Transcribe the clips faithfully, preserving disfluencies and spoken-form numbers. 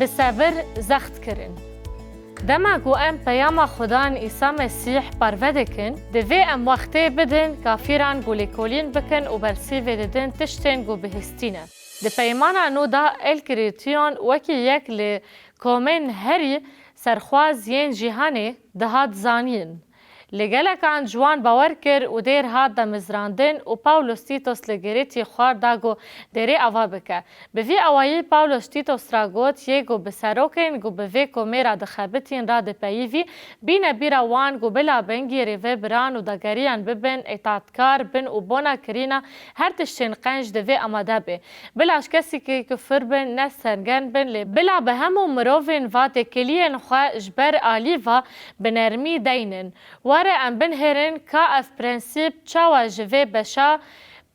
Bi sebir zext kirin. Dema ku em peyama Xudan Îsa Mesîh parve dikin, divê em wextê bidin kafîran ku lêkolîn bikin û bersîvê didin tiştên ku bihîstî ne. Di Peymana Nû de El Krîtiyon wekî yek li komên herî serxwaz yên cîhanê dihat zanîn. Li gelekan ji wan bawer kir û dêr hat damezrandin û Pawlos Tîtos li girêtî xwar da ku dêrê ava bike. Bi vî awayî Pawlos Tîtos ra got, yê ku bi serokên ku bi vê komê ra dixebitîn ra dipeyivî, bîne bîra wan ku bila bingî rêvebiran û dageriyan bibin, îtatkar bin û bona kirîna her tiştên qenc divê amade be. Bila ji kesekî kufir bin, ne sergen bin, lê bila bi hemû mirovên va têkiliyên xwe ji ber alî va bi nermî deynin. Were em binêrin ka ev prensîp çawa ji vê beşa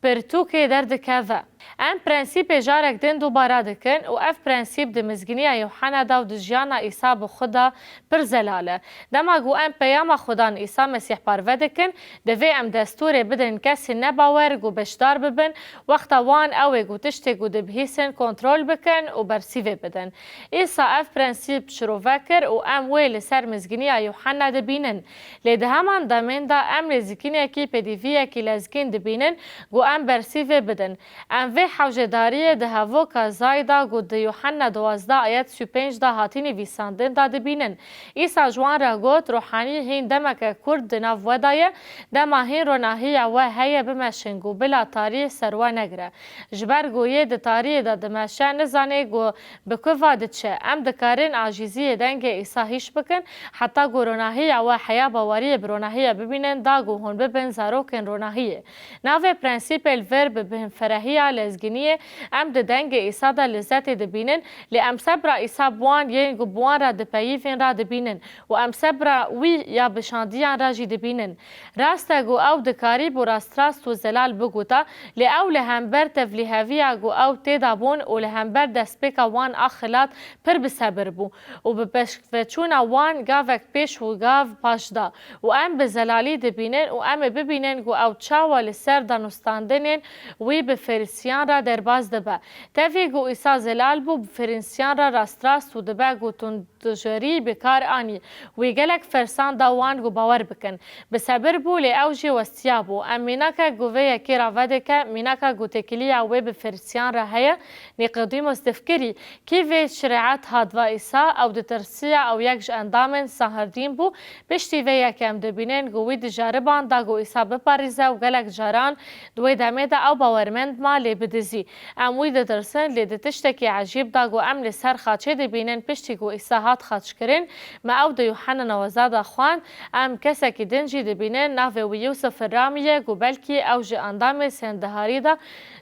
pirtûkê derdikeve. Em prensîpê carek din dubare dikin û ev prensîp di mizginiya Yûhena de û di jiyana Îsa bi xwe de pir zelal e. Dema ku em peyama Xudan Îsa Mesîh parve dikin, divê em destûrê bidin kesên nebawer ku beşdar bibin, wexta wan ew ê ku tiştê ku dibihîsin kontrol bikin û bersîvê bidin. Îsa ev prensîp şirove kir û em wê li ser mizginiya Yûhena dibînin. Lê di heman demên de em nêzîkînekî pêdiviyekî lezgîn dibînin ku em bersîvê bidin. Em vê hewcedariyê di hevoka Zay de ku di Yûhena duwazdeh ayet sî û pênc de hatî nivîsandin de dibînin. Îsa ji wan re got, Ruhanî hîn demeke kurt di nav we de ye, dema hîn ronahiya we heye bimeşin ku bila tarî ser we negire. Ji ber ku yê di tariyê de dimeşe nizane ku bi ku va diçe. Em dikarin acîziyê dengê Îsa hîş bikin, heta ku ronahiya we heya baweriyê bi ronahiyê bibînin, da ku hûn bibin zarokên ronahiyê. Navê prensîpê li vir bi binferehiya lezginiyê em di dengê Îsa de lezzetê dibînin, lê em sebra Îsa bi wan yên ku bi wan re dipeyivin re dibînin û em sebra wî ya bi şandiyan re jî dibînin. Rast e ku ew dikarîbû rastrast û zelal bigota, lê ew li hember tevlîheviya ku ew tê de bûn û li hember destpêka wan a xilat pir bi sebir bû û bi pêşveçûna wan gavek pêş û gav paş da û em bi zelalî dibînin û em ê bibînin ku ew çawa li ser danûstandinên wî bi Ferîsiyan re derbas dibe. Tevî ku Îsa zelal bû, bi Ferîsiyan re rastrast û dibe ku tund dijerî bi kar anî. Wî gelek fersan da wan ku bawer bikin. Bi sebir bû, lê ew jî westiyabû. Em mînakek ku vê yekê ravedike, mînaka ku têkiliya wê bi Ferîsiyan re heye, Nîkodîmos difikirî, kî vê şerîet hat va Îsa, ew ditirsiya ew yek ji endamên Sanhedrîn bû. Piştî vê yekê em dibînin ku wî di jariban da ku Îsa biparêze û gelek caran di wê demê de ew bawermend ma lê bi dizî. Em wî ditirsin, lê di tiştekî ecîb da ku em li ser xaçê dibînin, piştî ku Îsa hat xaçkirin, me ew di Yûhena newazda de xwend, em kesekî din jî dibînin, navê wî Yûsif Ramî ye, ku belkî ew ji endamê sendeharî de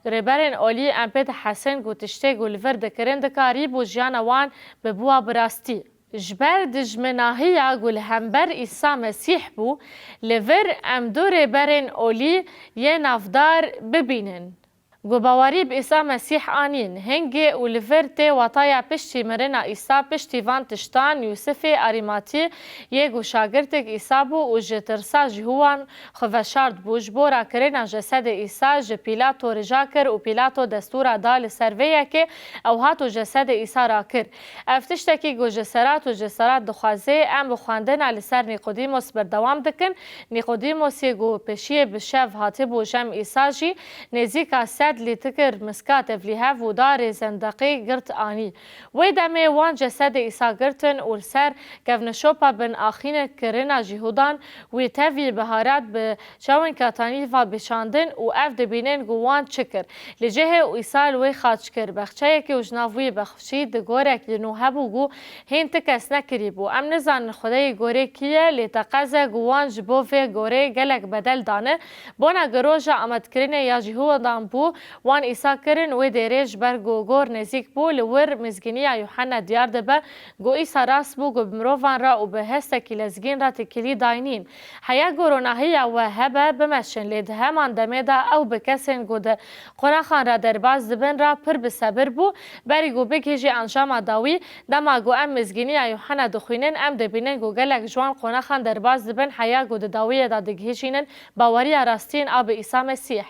rêberên olî em pê dihesin ku tiştê ku li vir dikirin dikarîbû jiyana wan bibûa bi rastî. Ji ber dijminahiya ku li hember Îsa Mesîh bû, li vir em du rêberên olî yê navdar bibînin. Ku bawerî bi Îsa Mesîh anîn, hingê û li vir tê wataya piştî mirina Îsa, piştî van tiştan Yûsifê Arîmatî yê ku şagirtek Îsa bû û ji tirsa Jîhûdan xwe veşart bû, ji bo rakirina cesedê Îsa ji Pîlato rica kir û Pîlato destûra da li ser vê yekê ew hat û cesedê Îsa rakir. Ev tiştekî ku Ceserat û Ceserat dixwaze, em bi xwendina li ser Nîkodîmos berdewam dikin. Nîkodîmosê ku pêşiyê bi şev hatibû cem Îsa jî nêzîka sed lîtikir miska tevlîhev û darê zendeqî girt anî. Wê demê wan cesedê Îsa girtin û li ser kevnişopa bin axînek kirina Jîhûdan wî tevî biharat bi çawên katanî va biçandin û ev dibînin ku wan çi kir. Li cihê û Îsa li wê xaç kir, bexçeyekê û ji nav wî bexçî di gorekî nû hebû ku hîn ti kes nekirîbû. Em nizanin Xwedeyê gorê kî ye, lê teqez e ku wan ji bo vê gorê gelek bedel dane. Bona ku roja amadkirinê ya Jîhûdan bû, wan Îsa kirin wê dêrê, ji ber ku gor nêzîk bû, li wir mizgîniya Yûhena diyar dibe, ku Îsa rast bû ku bi mirovan re û bi hestekî lezgîn re têkilî dayînîn. Heya ku ronahiya we hebe, bimeşin, lê di heman demê de ew bi kesên ku di qonaxan re derbas dibin re pir bi sebir bû, berî ku bigihîjî encama dawî. Dema ku em mizgîniya Yûhena dixwînin, em dibînin ku gelek ji wan qonaxan derbas dibin, heya ku di dawiyê de digihîjînin baweriya rastîn a bi Îsa Mesîh.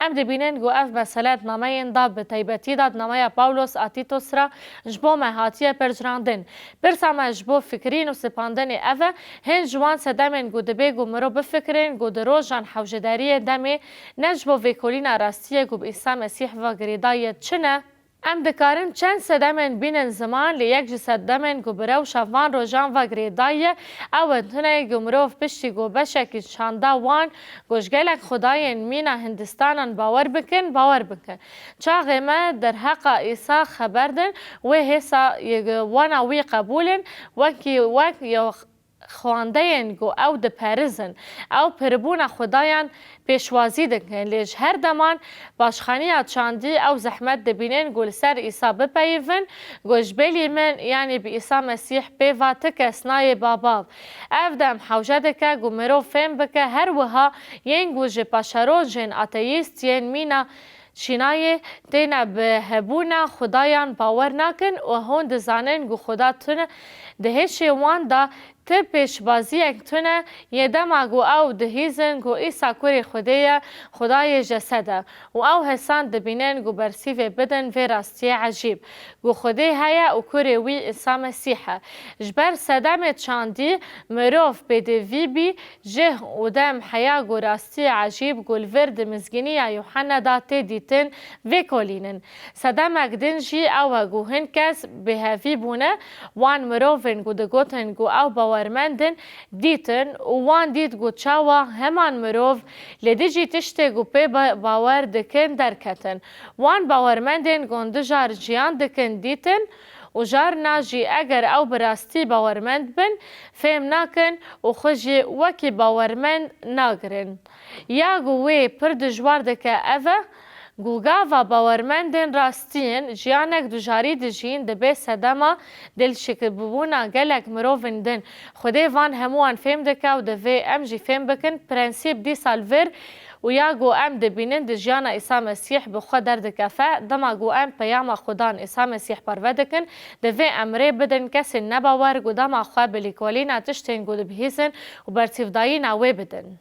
Em dibînin ku ev mesele di nameyên da, bi taybetî de di nameya Pawlos a Tîtos re ji bo me hatiye pircirandin. Pirsa me ji bo fikirîn û sipandinê ev e, hên ji wan sedemên ku dibê ku mirov bifikirin ku di rojan hewcedariyê demê ne ji bo vêkolîna rastiyê ku bi Îsa Mesîh ve girêdayî ye çi ne? Em dikarin çend sedemên bînin ziman, lê yek ji sedemên ku bi rewşa van rojan ve girêdayî ye, ew in tune ku mirov piştî ku beşekî çanda wan ku ji gelek xwedayên mîna Hindistanan bawer bikin, bawer bikin. Çaxê me derheqa Îsa xeber din, wê hêsa wana wî qebûl in, wekî wek yew xwendeyên ku ew diperizin, ew piribûna xwedayan pêşwazî dikin, lê ji her deman paşxaniya çandî ew zehmet dibînin ku li ser Îsa bipeyivin, ku ji belî min, yanî bi Îsa Mesîh pê va ti kes nayê Baba. Ev dem hewce dike ku mirov fêm bike, her wiha yên ku ji paşerojên ateîst yên mîna Çînayê têne bi hebûna xudayan bawer nakin û hûn dizanin ku xuda tune di hişê wan de ti pêşbaziyek tune yê dema ku ew dihîzin ku Îsa kurê Xwedê ye, xuda yê cesed e û ew hesan dibînin ku bersîvê bidin vê rastiyê ecîb ku Xwedê heye û kurê wî Îsa Mesîh e. Ji ber sedemê çandî mirov pêdivî bî, cih û dem heya ku rastiyê ecîb ku li vir di mizgîniya Yûhenna de tê dîtin, vêkolînin. Sedemek din jî ew e ku hin kes bêhevî bûne, wan mirovên ku digotin ku ew bawermend in, dîtin û wan dît ku çawa heman mirov li dijî tiştê ku pê ba-, bawer dikin derketin. Wan bawermendên ku di jar jiyan dikin dîtin û jarna jî eger ew bi rastî bawermend bin, fêm nakin û xwe jî wekî bawermend nagirin. Ya ku wê pir dijwar dike ev e, ku gava bawermendên rastiyên jiyanek dujarî dijîn dibê sedema dilşikibûna gelek mirovên din. Xwedê van hemûyan fêm dike û divê em jî fêm bikin. Prensîp dîsa li vir û ya ku em dibînin di jiyana Îsa Mesîh bi xwe derdikefe. Dema ku em peyama Xudan Îsa Mesîh parve dikin, divê em rê bidin kesên nebawer ku dema xwe bi lêkolîna tiştên ku dibihîzin û bertîvdayîna wê bidin.